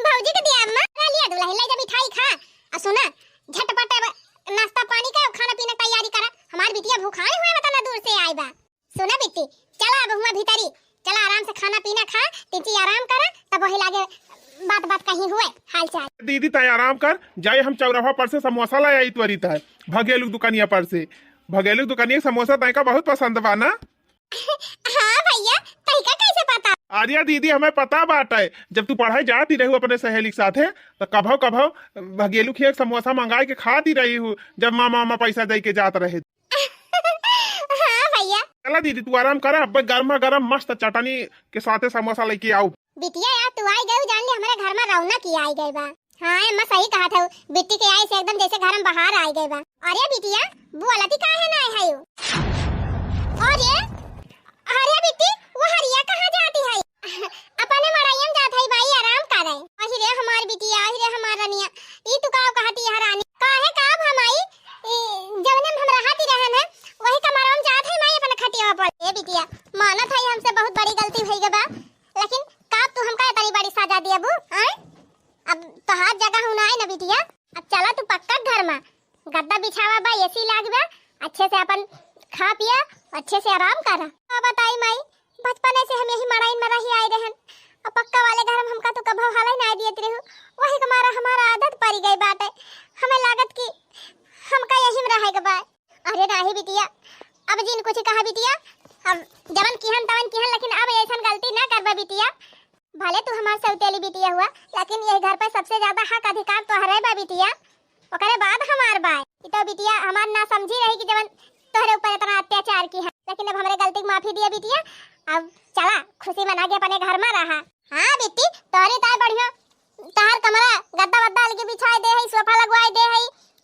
भौजी के दिया अम्मा। ला लिया दुलहिन, ले जा मिठाई खा। आ सुना, झटपट अब नाश्ता पानी का, खाना पीना के तैयारी करा। हमार बिटिया भूखाई हुए बा, तना दूर से आई बा। सुना बिट्टी, चला अब हुआ भीतरी, चला आराम से खाना पीना खा, तिची आराम करा, तब वही लागे बात बात कहीं हुए हाल चाल। दीदी तय आराम कर, जाए हम चौराहा पर से समोसा ले आई त्वरित है, भगेलू दुकानिया पर से। भगेलू दुकानिया समोसा तय का बहुत पसंद बा ना? हाँ भइया, तय का कैसे पता? अरे दीदी, हमें पता बाटे, जब तू पढ़ाई जाती रहू अपने सहेली के साथे, तो कभो कभो भगेलू खिया समोसा मंगाई के खाती रही हूँ, जब मामा मामा पैसा दे के जात रहे। हाँ भइया। चला दीदी, तू आराम करा, अब गर्मा गर्म मस्त चटनी के साथे समोसा लेके आऊ। बिटिया यार, तू आई गयू, जान ले हमरे घर में रौनक ही आई गई बा। हाँ अम्मा, सही कहा था, बिट्टी के आई से एकदम जैसे घर में बहार आई गई बा। अरे बिटिया, बोलती काहे ना है यू? अरे, अरे बिट्टी, वो हरिया कहाँ जाती है? अपने मड़ाइया में जात है माई, आराम करे। अहि रे हमार बिटिया, अहि रे हमार रनिया, ई तू का कहती है रानी? काहे का अब हम आई, ई जवने में हम रहती रहन है, वही कमरवा में जात है माई अपने खटिया पर। ए बिटिया, मानत है हमसे बहुत बड़ी गलती भई गबा, लेकिन का तू हमका इतनी बड़ी सजा दियबू, हैं? अब तोहार जगह हूँ ना है ना बिटिया, अब चला तू पक्का घर में, गद्दा बिछावा बा, एसी लाग बा, अच्छे से अपन खा पिया, अच्छे से आराम करा। का बताई माई, बचपने से हम यही मड़ाइन में रही आए रहन, अब पक्का वाले घर में हमका तो कभो हाले ना दियत रहू, वही के मारा हमारा आदत पड़ी गई बाटे। हमें लागत कि हमका यही में रहे के बा। अरे नाही बिटिया, अब जिन कुछ कहा बिटिया, अब जवन किहन तवन किहन, लेकिन अब ऐसन गलती ना करबा बिटिया। भले तू हमार सौतेली बिटिया हुआ, लेकिन यही घर पे सबसे ज्यादा हक अधिकार तोहरे बा बिटिया। ओकरे बाद हमार बा। ई तो बिटिया हमार ना समझी रही कि जवन तोहरे ऊपर इतना अत्याचार किहन, लेकिन अब हमरे गलती की माफी दिया बिटिया। अब चला खुशी मना के अपने घर में रहा। हाँ बिट्टी, तोहरी ताय बढ़िया, तोहार कमरा गद्दा वद्दा अलगे बिछाए दे है, सोफा लगवाए दे है,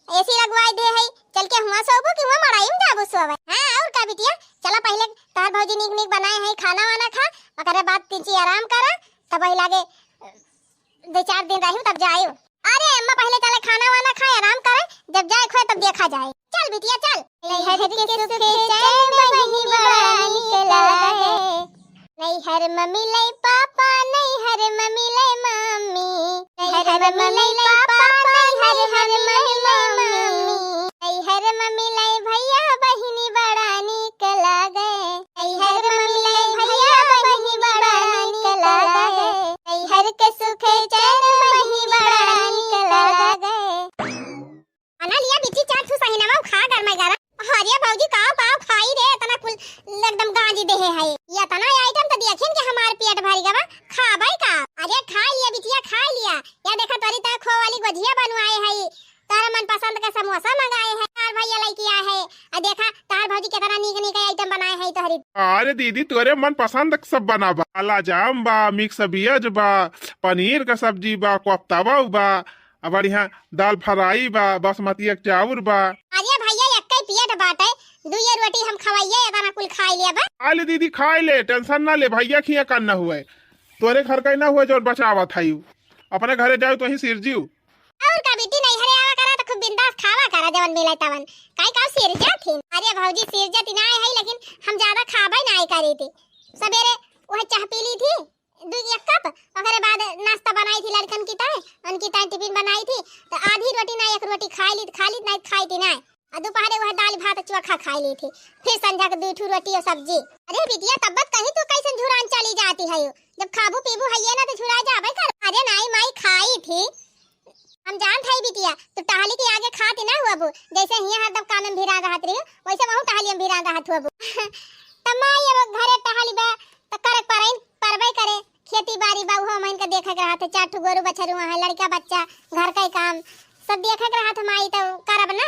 एसी लगवाए दे है, चल के हुआ सोबू कि हुआ मड़ाई में जाबू सोवे। हाँ और का बिटिया, चला पहले तोहार भौजी नीक नीक बनाए है खाना वाना खा, ओकरे बाद तिची आराम करा, तब वही लागे दो चार दिन रही तब जाए। अरे अम्मा, पहले चले खाना वाना खाए, आराम करे, जब जाए खोए तब देखा जाए। चल बिटिया चल। नैहर के सुख चैन बहिनी बड़ा निक लागे। नैहर म मिलै पापा, नैहर म मिलै मम्मी, नैहर म मिलै पापा, नैहर म मिलै मम्मी, नैहर म मिलै भैया बहिनी बड़ा नीक लागै। नैहर म मिलै भैया बहिनी बड़ा नीक लागै। नैहर के सुख चैन बहिनी बड़ा नीक लागै। बना लिया बिट्टी चार ठू सहिनवा खा गरमागरम। अरे भौजी, काव काव खाई रे, इतना कुल एकदम गांजी देहे है। ये इतना आइटम तो देखिन के हमार पेट भर गवा, खाबै का? अरे खा लिया बिटिया, खा लिया। या देखा तोरी ता खोवा वाली गोझिया बनवाए है, तोरा मनपसंद के समोसा मंगाए है, और भैया लइके आए है। आ देखा तार भौजी कितना नीक नीक आइटम बनाए है तोहरी। अरे दीदी, तोरे मनपसंद के सब बनाबा, काला जाम बा, मिक्स वेज बा, पनीर का सब्जी बा, कोफ्ता बा, आ बढ़िया दाल फ्राई बा, बासमती एक चाउर बा। अरे भैया, एक्कै पेट बाटे, दुइये रोटी हम खवाइए, एतना कुल खाई लेबा। खा ले दीदी, खाई ले, टेंशन ना ले, भैया खिया करना हुए, तोरे घर का ही ना हुए जौन बचावत है यू। अपने घरे जाओ तो ही सिरजियो। और का बिट्टी, नैहरे आवा करा तो खूब बिंदास खावा करा, जवन मिले तवन। काई काव सिरजा थी? अरे भौजी, सिरजा ती ना है, लेकिन हम ज्यादा खाबे ना करी थी। सवेरे वह चाह पी ली थी, दू एक कप, ओकरे बाद नाश्ता बनाई थी लड़कन की ताई, उनकी ताई टिफिन बनाई थी, तो आधी रोटी ना एक रोटी खाई ली, खा ली, नहीं खाई थी ना। आ दोपहरे वह दाल भात चोखा खाई ली थी, फिर संझा के दू ठू रोटी और सब्जी। अरे बिटिया, तब बात कहीं तू कैसन झुरान चली जाती है, जब खाबू पीबू है ये ना तो झुरा जाबे कर। अरे नाई माई खाई थी, हम जानत हई बिटिया, तू टहली के आगे खाती ना हुआ बू, जैसे हियाँ हरदम काम में भिरा रहत रही, वैसे वहू टहली में भिरा रहत हुआ बू। त माई अब घरे टहली बा, त करे परइन, परबे करे, खेती बाड़ी बा, उहो हमन के देखे के रहत है, चार ठो गोरू बछरू है, लड़का बच्चा, घर का ही काम, सब देखे के रहत है माई, त करब ना।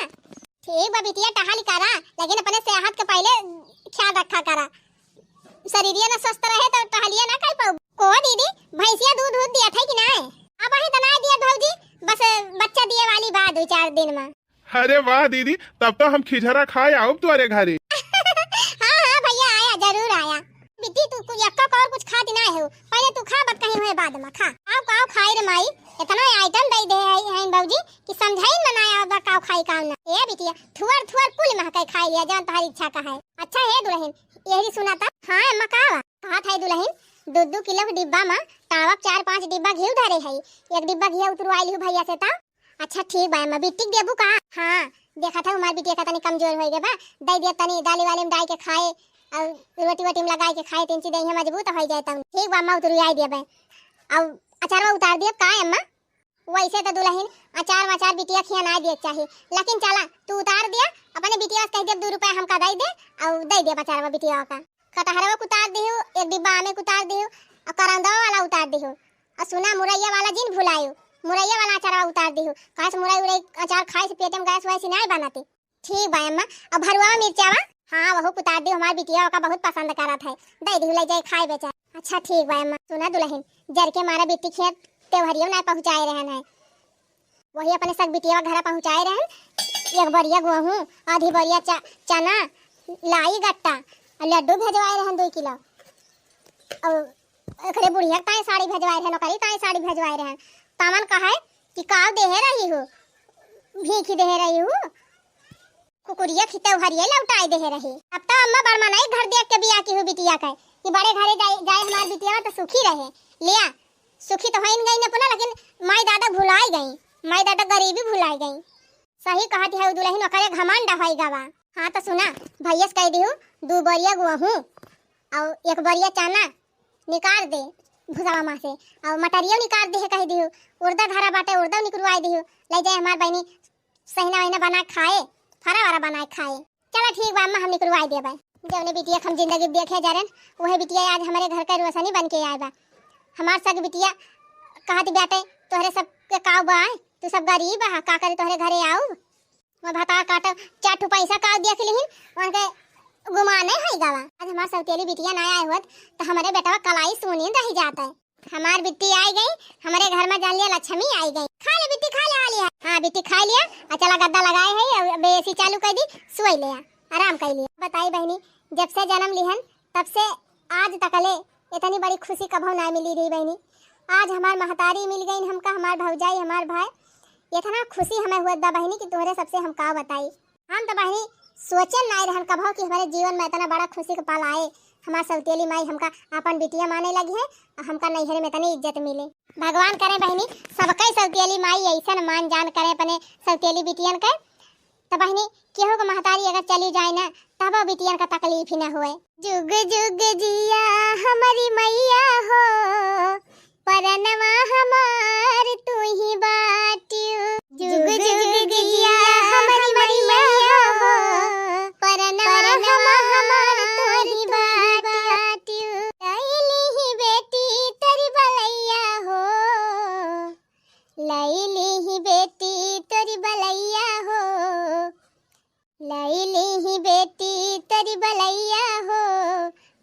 ठीक बा बिटिया, टहली करा, लेकिन अपने सेहत के पहले ख्याल रखा करा। शरीरिया ना स्वस्थ रहे तो टहलिया ना कर पाऊ। को दीदी, भैंसिया दूध दूध दिया था कि ना? अब अही तो ना दिया भौजी, बस बच्चा दिए वाली बा दो चार दिन में। अरे वाह दीदी, तब तो हम खिझरा खाए आउब तुम्हारे घरे। हाँ हाँ भैया, आया, जरूर आया। बिट्टी, तू कुछ एक्का और कुछ खाती ना हो, पहले तू खा, बात कहीं हुए बाद में खा। आओ खाओ, खाई रे माई, इतना आइटम दे दे है, है भौजी कि समझाइन में ना आवत बा काव खाई काव ना। ए बिटिया, थुअर थुअर कुल महके खाई लिया, जवन तोहार इच्छा का है। अच्छा हे दुल्हन, यही सुना था। हाँ अम्मा, का बा? कहा था दुल्हन, दो दो किलो के डिब्बा में तावा चार पाँच डिब्बा घी धरे है, एक डिब्बा घी उतरवाई लिहू भैया से ता। अच्छा ठीक बा अम्मा, बिट्टी के देबू का? हाँ, देखा था हमार बिटिया का तनी कमजोर हो गए बा, दे दिया तनी दाली वाली में डाल के खाए और रोटी वोटी में लगाए के खाए, तीन चीज देहिया मजबूत हो जाए तब। ठीक बा अम्मा, उतरवाई देबे। अब अचारवा उतार दिया का अम्मा? वैसे तो दुल्हन अचार वचार बिटिया खिया ना दिए के चाही, लेकिन चला तू उतार दिया, अपने बिटिया से कह दे दो रुपया हमका दे दे और दे दे अचारवा बिटिया का। कटहरवा के उतार दिहू, एक डिब्बा आमे के उतार दिहू और करंदवा वाला उतार दिहू। और सुना, मुरैया वाला जिन भुलायू, मुरैया वाला अचारवा उतार दिहू, काहे से मुरई उरई अचार खाए से पेट में गैस वैस नहीं बनाते। ठीक बा अम्मा, और भरुआ मिर्चावा? हाँ, वहू के उतार दिहू, हमार बिटिया ओका बहुत पसंद करत है, दे दिहू ले जाए खाए बेचारा। अच्छा ठीक बा अम्मा, सुना दुल्हन, जर के मारा बिट्टी खेत तेवहरियो ना पहुँचाए रहन है, वही अपने सब बिटिया घरा पहुँचाए रहन। एक बोरिया गेहूँ, आधी बोरिया चा-, चना, लाई गट्टा, और लड्डू भेजवाए रहन दो किलो। और एकरे बुढ़िया के ताई साड़ी भेजवाए रहन, ओकरी ताई साड़ी भेजवाए रहन। तमन कहे कि काव देहे रही हो, भीखी देहे रही हो। कुकुरिया खिते उहरिये लौटाए देहे रही। अब तो अम्मा बड़मनाई घर देख के बिया की हूँ बिटिया के, कि बड़े घरे जाए, जाए हमार बिटिया तो सुखी रहे। लिया, सुखी तो होइन गई अपना, लेकिन माई दादा भुलाए गई, माई दादा गरीबी भुलाए गई। सही कहत है दुल्हन, ओकरे घमंड होई गवा। हाँ तो सुना, भैया से कह दिहू, दू बोरिया गेहूँ और एक बोरिया चना निकाल दे भुसवा में से, और मटरियो निकाल दे कह दिहू, उर्दा धरा बाटे, उर्दा निकलवाई दिहू, ले जाए हमार बहनी सहिना वहिना बना खाए, फरा वरा बना खाए। चला ठीक बा अम्मा, हम निकलवाई देबे। जौने बिटिया के हम जिंदगी देखे जा रहन, वही बिटिया आज हमारे घर का रोशनी बन के आए बा। हमार सब बिटिया कहत बाटे, तोहरे सब के काव बा, तू सब गरीब बा, का करे तोहरे घरे आऊ? वो भता काट चार ठो पैसा काव देख लिहिन, उनके गुमान नहीं होई गवा। आज हमार सौतेली बिटिया ना आए होत, तो हमारे बेटवा कलाई सुनीन रह जाता है। हमार बिट्टी आई गई, हमारे घर में जान लिया लक्ष्मी आई गई। खा ले बिट्टी, खा ले, आ लिया। हाँ बिट्टी खा लिया, और चला गद्दा लगाए है, अब एसी चालू कर दी, सोई लिया, आराम कर लिया। बताई बहनी, जब से जन्म लिहन तब से आज तकले इतनी बड़ी खुशी कभो ना मिली रही बहनी। आज हमार महतारी मिल गई हमका, हमार भौजाई, हमार भाई, इतना खुशी हमें हुआ दा बहनी कि तोहरे सबसे हम का बताई। हम तो बहनी सोचन नाई रहन कभो कि हमारे जीवन में इतना बड़ा खुशी का पल आए, हमार सौतेली माई हमका आपन बिटिया माने लगी है, और हमका नैहर में तनी इज्जत मिले। भगवान करे बहिनी, सबके सौतेली माई ऐसन मान जान करे अपने सौतेली बिटियन के। त बहिनी, केहू के महतारी अगर चली जाए ना, तब बिटियन का तकलीफ ही ना होए। जुग जुग जिया हमरी मैया हो, परनवा हमार तू ही बाटियो। जुग जुग जिया हमरी मैया हो, परनवा हमार तू ही बाटियो। लैली ही बेटी तोरी बलैया हो, लैली ही बेटी तोरी बलैया हो, लैली ही बेटी तोरी बलैया हो,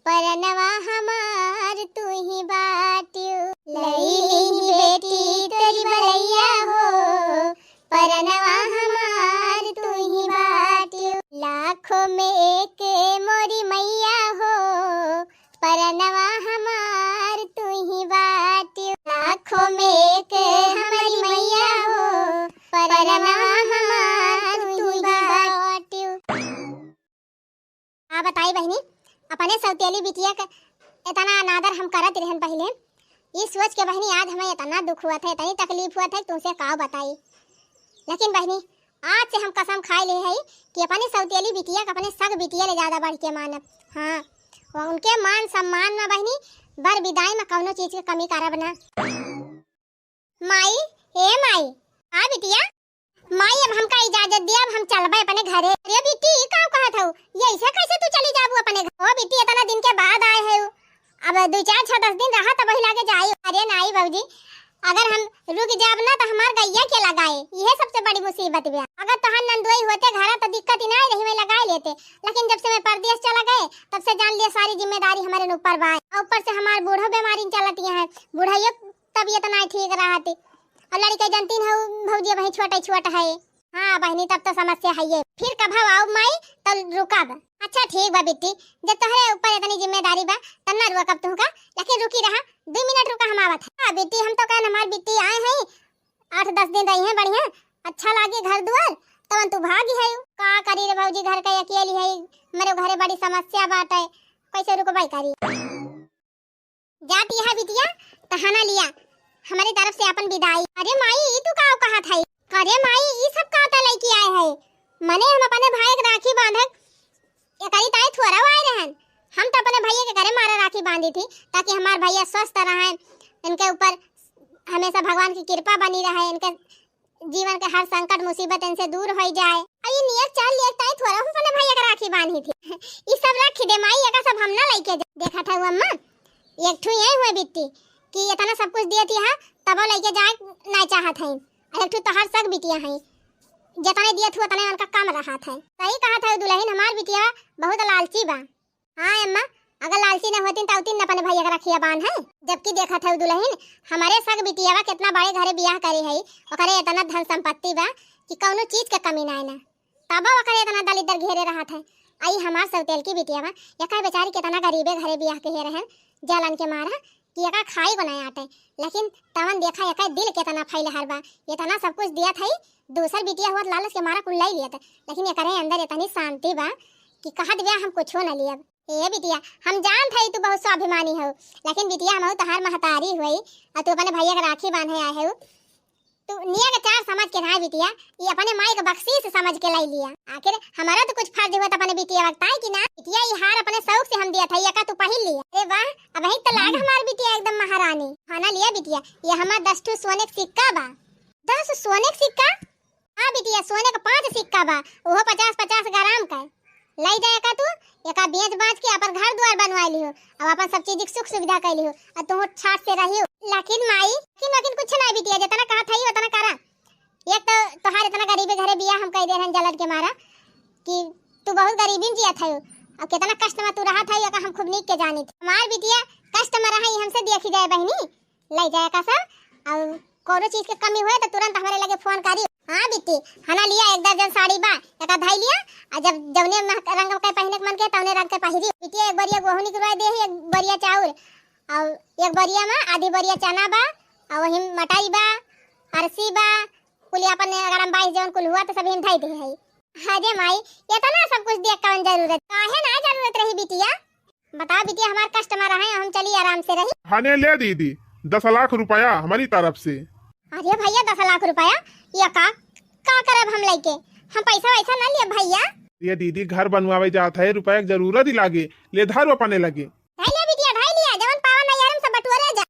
परनवा हमार तू ही बाटियो। लैली ही बेटी तोरी बलैया हो, परनवा हमार तू ही बाटियो। लाखों में एक मोरी मैया हो, परनवा हमार तू ही बाटियो। लाखों में एक हमरी मैया हो, परनवा हमार तू ही बाटियो। का बताई बहिनी, अपने सौतेली बिटिया के इतना अनादर हम करत रहन पहिले। ई सोच के बहिनी आज हमें इतना दुख हुआ था, इतनी तकलीफ हुआ था कि तुमसे का बताई। लेकिन बहिनी, आज से हम कसम खाए ले हई कि अपने सौतेली बिटिया के अपने सग बिटिया ले ज्यादा बढ़ के मानब। हाँ, वो उनके मान सम्मान में बहिनी, बर विदाई में कौनो चीज के कमी करब ना। माई, ए माई, हाँ बिटिया। माई, अब हमका इजाजत दिया, अब हम चलबे अपने घरे। अरे बिट्टी, ई का कहत हऊ? ये ऐसे कैसे तू चली जाबू अपने घर? ओ बिट्टी, इतना दिन के बाद आए है, अब दो चार छह दस दिन रहा तब वही लागे जाई। अरे नाई बाबूजी, अगर हम रुक जाब ना तो हमार गैया के लगाए, यह सबसे बड़ी मुसीबत बा। अगर तोहार नंदुई होते घरा तो दिक्कत ही ना रही, मैं लगाए लेते, लेकिन जब से मैं परदेश चला गए तब से जान लिया सारी जिम्मेदारी हमारे ऊपर बा। और ऊपर से हमार बूढ़ो बीमारी चलती है, बूढ़ा ये तबीयत ना ठीक रहती। और लड़के जनती न हो भौजी, वही छोटे छोट है। हाँ बहिनी, तब तो समस्या है ये। फिर कब आओ माई, तब रुकब। अच्छा ठीक बा बिट्टी, जब तोहरे ऊपर इतनी जिम्मेदारी बा, तब ना रुकब तुहका, लेकिन रुकी रहा, दो मिनट रुका, हम आवत है। हाँ बिट्टी, हम तो कहन हमार बिट्टी आए हैं, आठ दस दिन रही हैं बढ़िया, अच्छा लागे घर दुआर, तवन तू भागी है। का करी रे भौजी, घर के अकेली है, मेरे घरे बड़ी समस्या बाटे, कैसे रुकबई करी। जात यह बिटिया, तहना लिया, हमारी तरफ से अपन विदाई। अरे माई, ई तू का कहत है? अरे माई, ई सब का त लइके आए है? मने हम अपने भाई के राखी बांधे एकरी ताई थोड़ा आए रहन। हम तो अपने भैया के घरे मारा राखी बांधी थी, ताकि हमार भैया स्वस्थ रहें, इनके ऊपर हमेशा भगवान की कृपा बनी रहे, इनके जीवन के हर संकट मुसीबत इनसे दूर हो जाए। अरे नियत चाल लियत ताई थोड़ा हम अपने भैया के राखी बांधी थी। ई सब रख दे माई, एका सब हम ना लइके जा-, देखत है अम्मा, एक ठू यही हुए बिट्टी कि इतना सब कुछ दिए थी, हाँ, तबो लइके जाए ना चाहत है। और एक ठू तोहार सग बिटिया है, जितने दिए थी उतने उनका कम रहत है। सही कहत है दुल्हन, हमार बिटिया बहुत लालची बा। हाँ अम्मा, अगर लालची न होतीन त उतीन न अपने भैया के रखिया बांध है। जबकि देखत है दुल्हन, हमारे सग बिटियावा कितना बड़े घरे बियाह करे है, ओकरे इतना धन संपत्ति बा कि कौनो चीज के कमी ना है ना, तबो ओकरे इतना दलिद्दर घेरे रहत है। आई हमार सौतेल की बिटियावा, एका बेचारी कितना गरीबे घरे बियाह के हे रहन, जलन के मारा कि एका खाई को नहीं आटे, लेकिन तवन देखा एका दिल कितना फैलहर बा, इतना सब कुछ दिया था, दूसर बिटिया हुआ लालच के मारा कुल लाई लियत, लेकिन एकरे अंदर इतनी शांति बा कि कहत बिया हम कुछो न लियब। ए बिटिया, हम जानत हई तू बहुत स्वाभिमानी हऊ, लेकिन बिटिया हमहू तहार महतारी हुई और तू अपने भैया के राखी बांधे आए हऊ। तू निया के चार समझ के ना बिटिया, ये अपने माई के बख्शीश समझ के लाई लिया। आखिर हमारा तो कुछ फर्ज हुआ था अपने बिटिया वक्त आए कि ना। बिटिया ये हार अपने शौक से हम दिया था, ये का तू पहिन लिया। अरे वाह, अब ही तो लाग हमार बिटिया एकदम महारानी। हाँ ना लिया बिटिया, ये हमार दस ठू सोने के सिक्का बा। दस सोने के सिक्का? हाँ बिटिया, सोने का पांच सिक्का बा, ओहो पचास पचास ग्राम का। लई जाए का तू, एका बेच बाच के अपन घर दुआर बनवा लिहो, अब अपन सब चीज की सुख सुविधा कर लिहो, और तू ठाट से रहियो। लेकिन माई, लेकिन, लेकिन कुछ नहीं बिटिया, जितना कहा था ही उतना करा। एक तो तोहार इतना गरीबी घरे बिया हम कह दे रहन जलन के मारा कि तू बहुत गरीबी में जिया था, और कितना कष्ट में तू रहा था, एका हम खूब नीक के जानी थी। हमार बिटिया कष्ट में रहा, ये हमसे देखी जाए बहनी। लई जाए का सब, और कोनो चीज के कमी हुए तो तुरंत हमारे लगे फोन करी। हाँ बिट्टी, हना लिया एक दर्जन साड़ी बा, एका धाई लिया, और जब जौने मह-, रंग के पहने के मन के तौने रंग के पहिरी। बिट्टी एक बोरिया गेहूं निकलवा दे, एक बोरिया चाउर, और एक बोरिया में आधी बोरिया चना बा, और वही मटाई बा, अरसी बा, कुल अपन अगर हम बाईस जौन कुल हुआ तो सभी हम धाई दे है। अरे माई, इतना सब कुछ दिया कौन जरूरत? काहे ना जरूरत रही बिटिया? बताओ बिटिया, हमार customer है, हम चली आराम से रही। हने ले दीदी, दस लाख रुपया हमारी तरफ से। अरे भैया, दस लाख रुपया, ये का, का करब हम लइके? हम पैसा वैसा ना लिए भैया। ये दीदी, घर बनवावे जात है, रुपया के जरूरत ही लागे, ले धर अपने लगे। धाई लिया बिटिया, धाई लिया, जवन पावा नैहर में सब बटुअरे जा।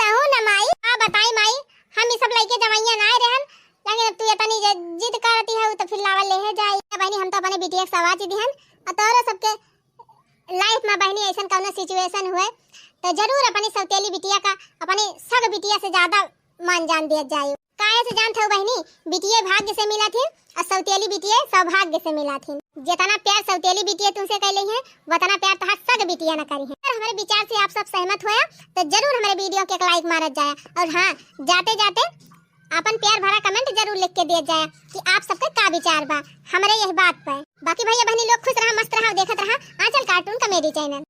तहू न माई, का बताई माई, हम ई सब लइके जवइया ना रहन, लेकिन अब तू इतनी ज-, जिद करती है, तो फिर लावा लेहे जाई। बहनी, हम तो अपने बिटिया के सवाच दिहन, और तोहरो सबके life में बहनी ऐसन कौनो situation हुए, तो जरूर अपनी सौतेली बिटिया का अपनी सग बिटिया से ज्यादा मान जान दिया जाए। काहे से जानत हो बहनी, बिटिये भाग्य से मिला थी और सौतेली बिटिये सौभाग्य से मिला थी। जितना प्यार सौतेली बिटिये तुमसे कैले हैं, उतना प्यार तोहार सग बिटिये न करी है। अगर हमारे विचार से आप सब सहमत होया, तो जरूर हमारे video के एक like मारत जाया। और हाँ, जाते जाते अपन प्यार भरा comment जरूर लिख के दिया जाया कि आप सबके का विचार बा हमारे यह बात पर। बाकी भैया बहनी लोग खुश रहा, मस्त रहा, देखत रहा आंचल cartoon comedy channel।